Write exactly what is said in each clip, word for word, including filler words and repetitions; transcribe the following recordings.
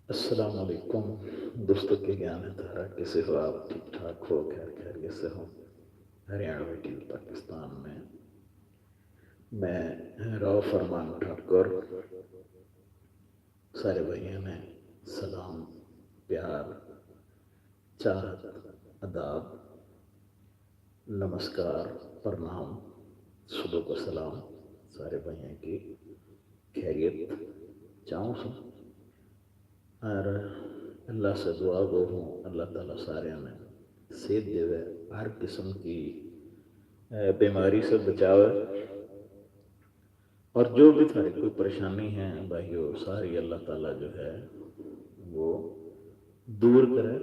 अस्सलाम वालेकुम दोस्तों, के ज्ञान है थारा, कैसे हो आप? ठीक ठाक हो? खैर खैरियत से हो? हरियाणवी टीवी पाकिस्तान में मैं राव फरमान ठाकुर सारे भाइयों ने सलाम, प्यार, चाहत, आदाब, नमस्कार, प्रणाम, सुबह का सलाम। सारे भाइयों की खैरियत चाहूँ सूं। और अल्लाह से दुआ गो हूँ, अल्लाह ताला सारे में सेहत देवे, हर किस्म की, अ, बीमारी से बचावे। और जो भी थारी कोई परेशानी है भाइयों, सारी अल्लाह ताला जो है वो दूर करे,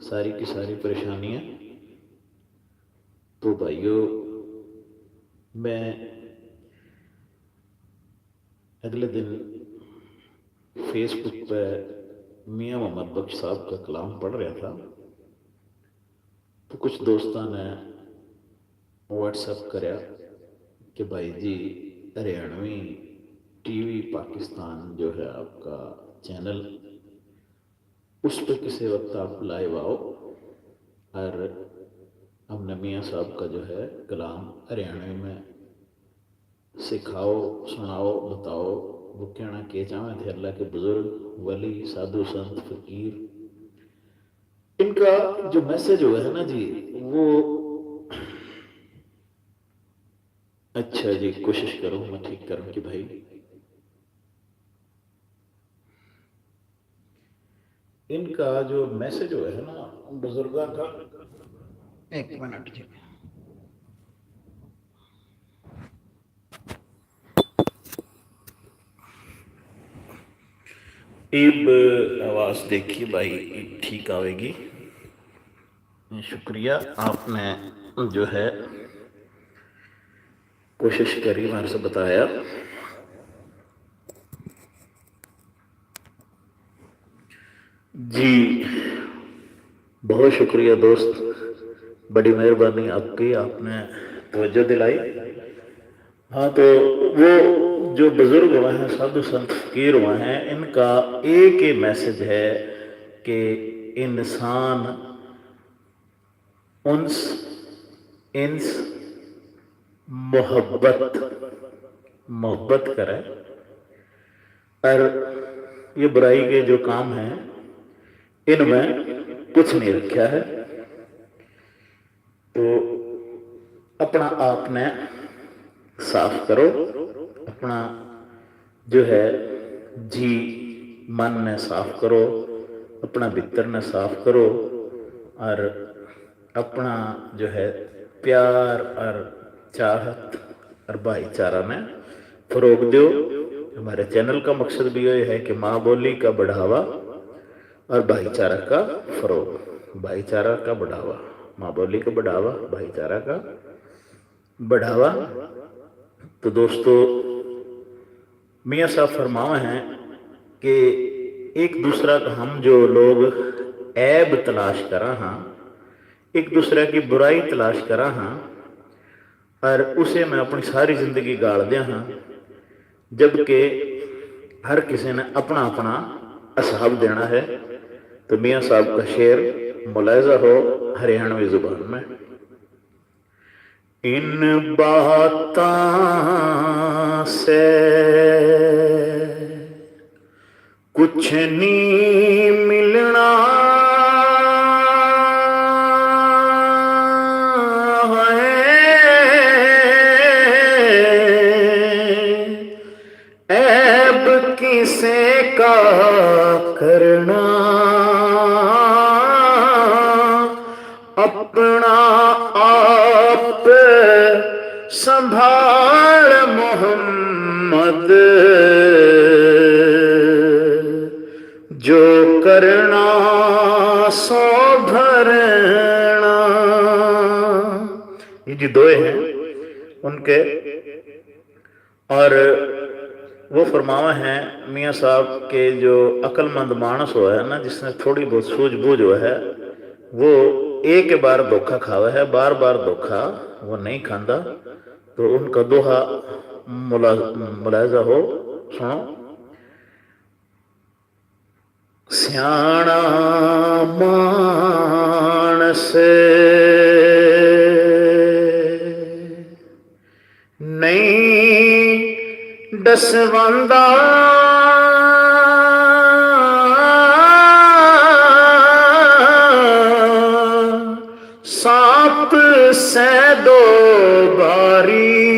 सारी की सारी परेशानियां। तो भाइयों, मैं अगले दिन Facebook पे मियाँ मोहम्मद बख्श साहब का कलाम पढ़ रहा था, तो कुछ दोस्तों ने WhatsApp करया कि भाई जी, हरियाणवी टीवी पाकिस्तान जो है आपका चैनल, उस पे किसी वक्त आप लाइव आओ और हमने मियाँ साहब का जो है कलाम हरियाणवी में सिखाओ, सुनाओ, बताओ। वो कहना के चाहवे थे, अल्लाह के बुजुर्ग, वली, साधु, संत, फकीर, इनका जो मैसेज हुआ है ना जी, वो अच्छा जी, कोशिश करूँ मैं ठीक करूँ कि भाई, इनका जो मैसेज हुआ है ना बुजुर्गों का, एक मिनट जी, इब आवाज देखिए भाई, इब ठीक आवेगी। शुक्रिया, आपने जो है कोशिश करी, मेरे से बताया जी। बहुत शुक्रिया दोस्त, बड़ी मेहरबानी आपकी, आपने तवज्जो दिलाई। हाँ, तो वो जो बुजुर्ग हुए हैं, साधु संत फकीर हुए हैं, इनका एक ही मैसेज है कि इंसान उन्स, इंस, मोहब्बत, मोहब्बत करे। और ये बुराई के जो काम हैं, इनमें कुछ नहीं रखा है। तो अपना आप ने साफ करो, अपना जो है जी मन ने साफ करो, अपना भीतर ने साफ करो और अपना जो है प्यार और चाहत और भाईचारा ने फरोग दो। हमारे चैनल का मकसद भी ये है कि माँ बोली का बढ़ावा और भाईचारा का फरोग, भाईचारा का बढ़ावा, माँ बोली का बढ़ावा, भाईचारा का बढ़ावा। तो दोस्तों, मियाँ साहब फरमावे हैं कि एक दूसरा का हम जो लोग ऐब तलाश करा हाँ, एक दूसरे की बुराई तलाश करा हाँ, और उसे मैं अपनी सारी जिंदगी गाल दिया हाँ, जबकि हर किसी ने अपना अपना हिसाब देना है। तो मियाँ साहब का शेर मुलायजा हो हरियाणवी जुबान में। इन बातां से कुछ नहीं मिलना है, ऐब किसे का करना, अपना आप संभाल मोहम्मद, जो करना सो भरना। ये जी दोए हैं उनके। और वो फरमावा है मियाँ साहब के, जो अक्लमंद मानस हो है ना, जिसने थोड़ी बहुत सूझबूझ हो है, वो एक बार धोखा खावे है, बार बार धोखा वो नहीं खांदा। तो उनका दोहा मुला-, मुलायजा हो, सुनो। स्याणा मानस नहीं डसवांदा, सांप सै दो बारी,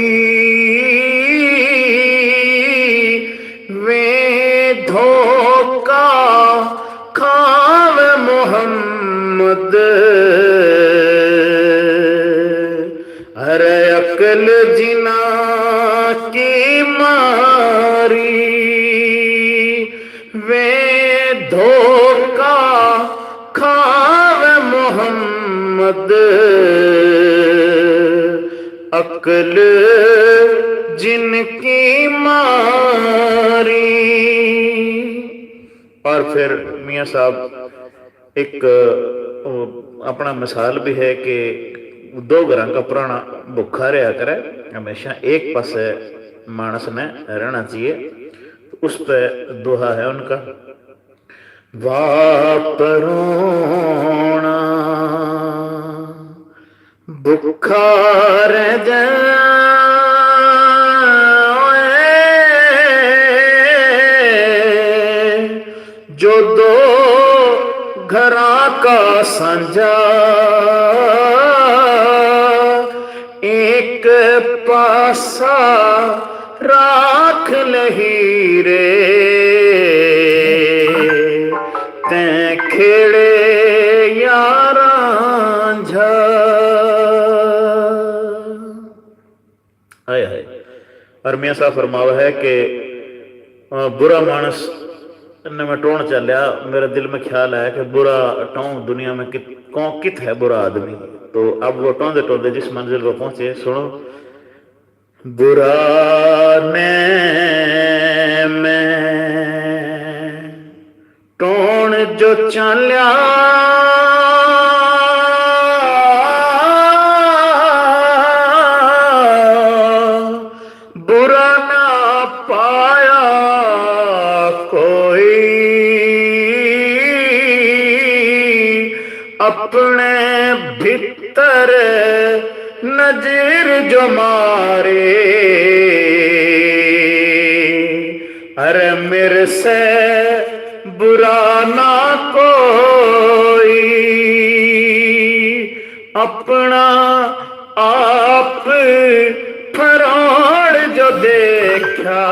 वे धोखा खाव मोहम्मद। अरे अकल जिना की मारी, वे धोखा खाव मोहम्मद। अकल जिनकी मारी। और फिर मियाँ साहब एक, अ, अपना मिसाल भी है कि दो घरां का पुराना भुखा रहा करे, हमेशा एक पासे मानस ने रहना चाहिए। तो उस पे दोहा है उनका, वाह परोणा भुखा रह जाए, जो दो घरां का सांझा एक पासा राख लही रे, तैं खेड़े यारां झा। हाय हाय। और मियाँ साहब फरमावा है कि, अ, बुरा मानस ने मैं टोण चल्या, मेरे दिल में ख्याल आया कि बुरा टों दुनिया में कित, कौन कित है बुरा आदमी। तो अब वो टोंदे टोंदे जिस मंजिल पर पहुंचे, सुनो। बुरा ने मैं टोण जो चाल्या, बुरा ना पाया कोई, अपने भीतर नजर जो मारे। अरे मेरे से बुरा ना कोई, अपना आप फराड़ जो देखा।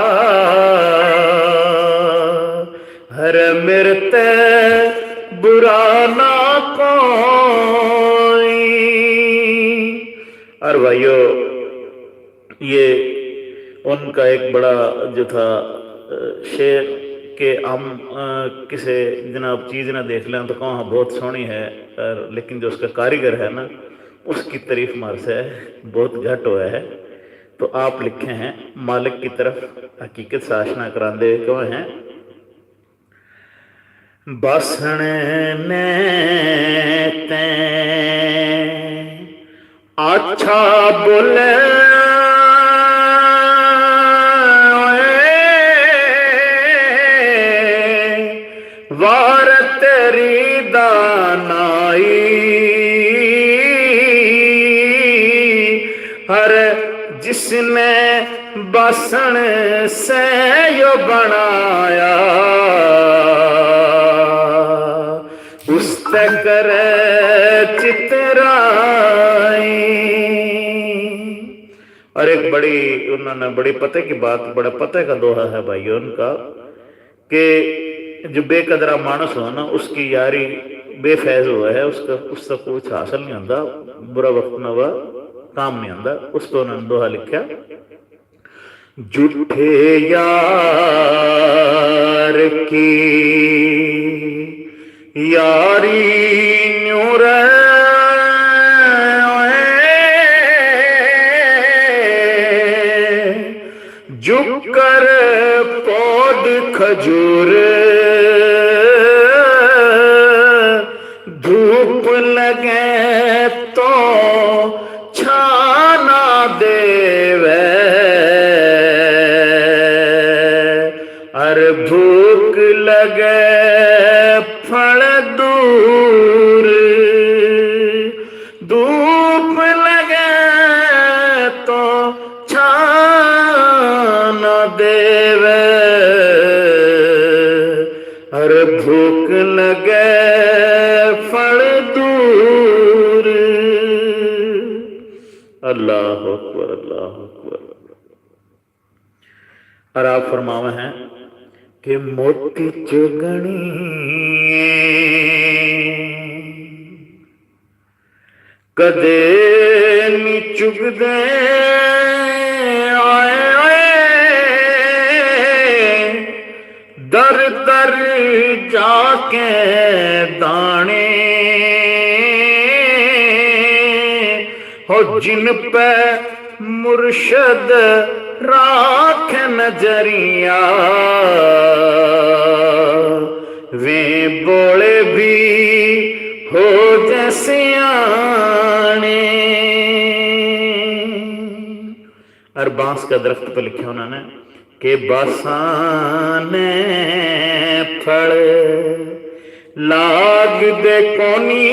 अरे मेरे ते बुरा ना कोई। और भाइयों, ये उनका एक बड़ा जो था, अ, शेर के हम, अ, किसी दिन आप चीज़ ना देख लें तो कहाँ बहुत सोहनी है, और लेकिन जो उसका कारीगर है ना, उसकी तारीफ मार से बहुत घट हुआ है। तो आप लिखे हैं, मालिक की तरफ हकीकत साशना करांदे हुए कहे हैं, बासण ने तैं आछा बोले, वार तेरी दानाई। हर जिसने बासण से यो बनाया, उसते करे चितराई। और एक बड़ी, उन्होंने बड़ी पते की बात, बड़ा पते का दोहा है भाइयों उनका, कि जो बेकदरा मानस हो ना, उसकी यारी बेफैज हुआ है, उसका, उससे कुछ हासिल नहीं होता। बुरा वक्त में वह काम नहीं आता। उस पर उन्होंने दोहा लिखा, झूठे यार की यारी न्यू रहे, जुकर पौध खजूर, धूप लगे तो छाना देवे। अर भूख लगे फल दूर, धूप लगे तो छां न देवे, अर भूख लगे फल दूर। अल्लाह अकबर, अल्लाह अकबर। और आप फरमावे हैं कि मोती चुगणी कदे नी चुगदे आए, दर दर जाके दाने हो जिन पे मुर्शद राख नजरिया, वे बोले भी हो जैसे आने। और बांस का दरख्त पे लिखे उन्होंने कि बासां ने फल लाग दे कोनी,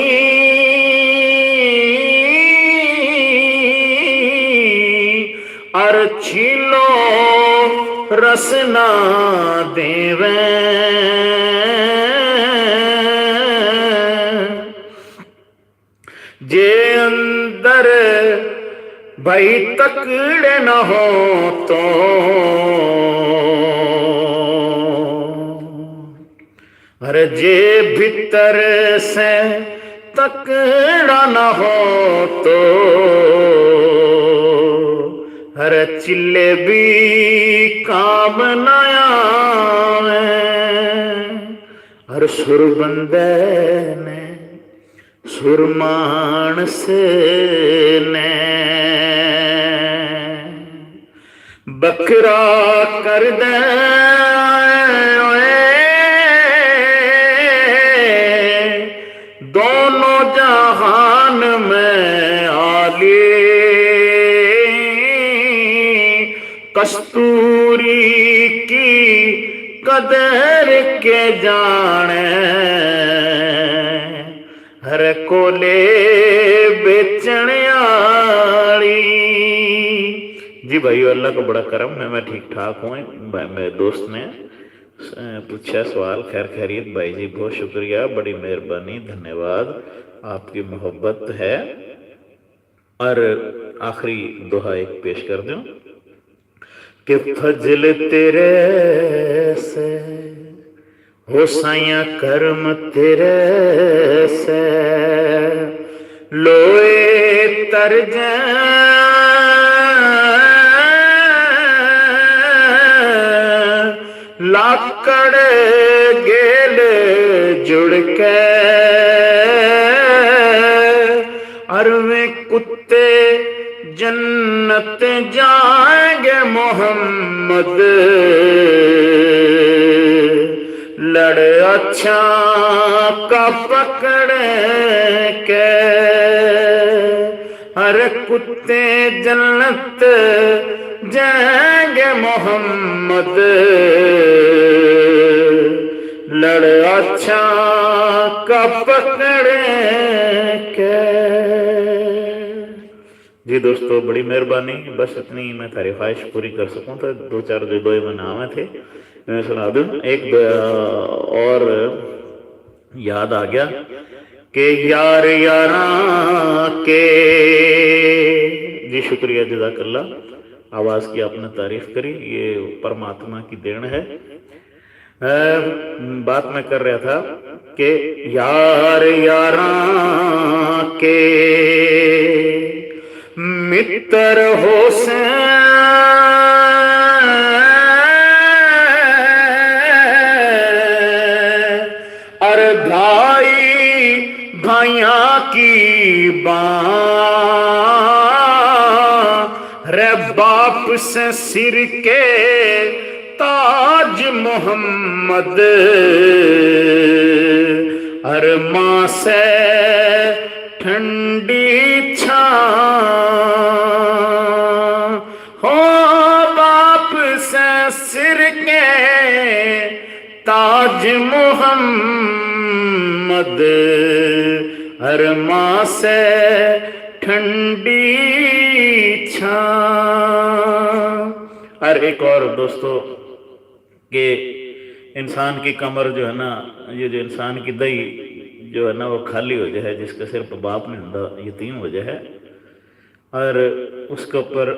अर छीलो रस ना देवे। जे अंदर भाई तकड़े ना हो तो, अरे जे भीतर से तकड़ा ना हो तो, अरे चिल्ले भी काम ना आवे। अरे सुर बंदे ने सुरमानस ने बखरा कर दे दोनों जहान में आली। कस्तूरी की कदर के जाने हर कोले बेचण आली। जी भाइयों, अल्लाह का बड़ा करम है, मैं ठीक ठाक हूँ। भाई, मेरे दोस्त ने, अ, पूछा सवाल, खैर खैरियत? भाई जी, बहुत शुक्रिया, बड़ी मेहरबानी, धन्यवाद, आपकी मोहब्बत है। और आखिरी दोहा एक पेश कर दूं कि फजल तेरे से हो साइया, करम तेरे से लोए तर जा लाकड़ गेल जुड़ के। अर वे कुत्ते जन्नत जाएंगे मोहम्मद, लड़ अच्छा का पकड़ के। अरे कुत्ते जन्नत जाएंगे मोहम्मद, लड़ अच्छा का पकड़ के। जी दोस्तों, बड़ी मेहरबानी, बस इतनी ही मैं थारी ख्वाहिश पूरी कर सकूं। तो दो चार जो दोहे मैंने आवे थे, मैं सुना दूं। एक दो और याद आ गया कि यार यारां के, जी शुक्रिया, जजाकल्ला, आवाज की आपने तारीफ करी, ये परमात्मा की देन है। अ, बात मैं कर रहा था कि यार यारां के मित्र हो से अर भाई भाइयां की बां, रे बाप से सिर के ताज मोहम्मद, अर मां से ठंडी छां। हो बाप से सिर के आज मोहम्मद अरमा से ठंडी छां। और एक और दोस्तों, कि इंसान की कमर जो है ना, ये जो इंसान की दही जो है ना, वो खाली हो जाए, जिसका सिर पे बाप नहीं होता, यतीम हो जाए, और उसके ऊपर,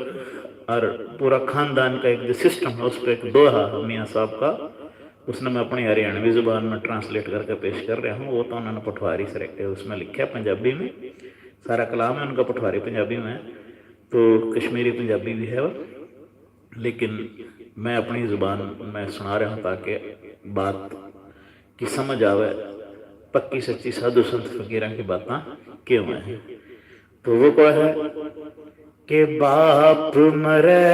और पूरा खानदान का एक जो सिस्टम है, उस पर एक दोहा है मियाँ साहब का, उसने मैं अपनी हरियाणवी जुबान में ट्रांसलेट करके पेश कर रहा हूँ। वो तो उन्होंने पठवारी से उसमें लिखा है पंजाबी में, सारा कलाम है उनका पठवारी पंजाबी में, तो कश्मीरी पंजाबी भी है वो। लेकिन मैं अपनी जुबान में सुना रहा हूँ ताकि बात की समझ आवे, पक्की सच्ची साधु संत फकीरां की बातां क्यों है। तो वो कह है कि बाप मरे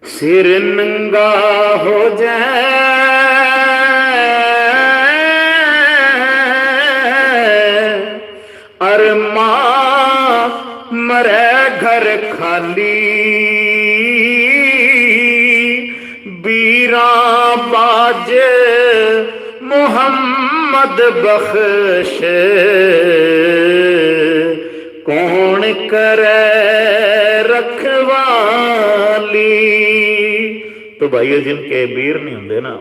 सिर नंगा हो जाए, अर माँ मरे घर खाली। बीरा बाज मोहम्मद बख्श, कौन करे रखवाली। तो भाइयों, जिनके बीर नहीं होंदे ना,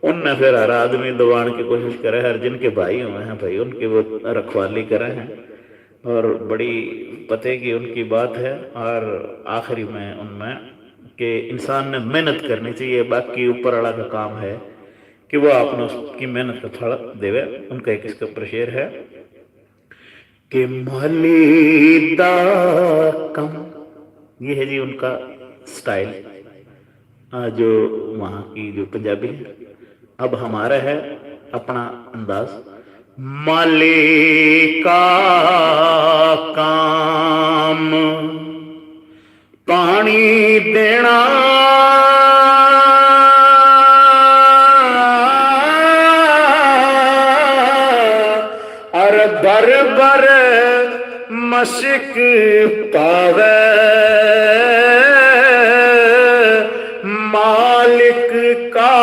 उनने फिर हर आदमी दबाण की कोशिश करे, हर जिनके भाई हुए हैं भाई, उनकी वो रखवाली करे हैं। और बड़ी पते की उनकी बात है। और आखिरी में उनमें कि इंसान ने मेहनत करनी चाहिए, बाकी ऊपर वाला का काम है कि वो आपने उसकी मेहनत का फल देवे। उनका एक इसके ऊपर शेर है कि माली दा कम, ये है जी उनका स्टाइल, आ, जो वहाँ की जो पंजाबी है। अब हमारा है अपना अंदाज। माली का काम पानी देना, अर भर भर मशक पावे। मालिक का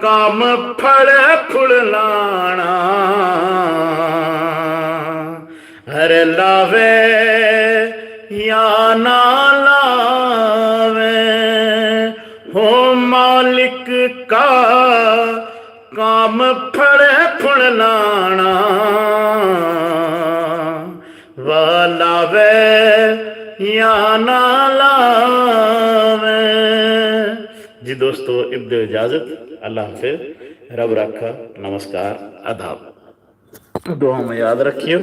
काम फल फुल लाना, हर लावे या ना लावे, हो मालिक का काम फल फुल लाना, वा लावे या ना लावे। जी दोस्तों, इब दो इजाजत, अल्लाह हाफिज, रब रखा, नमस्कार, आदाब। दुआ में याद रखियो।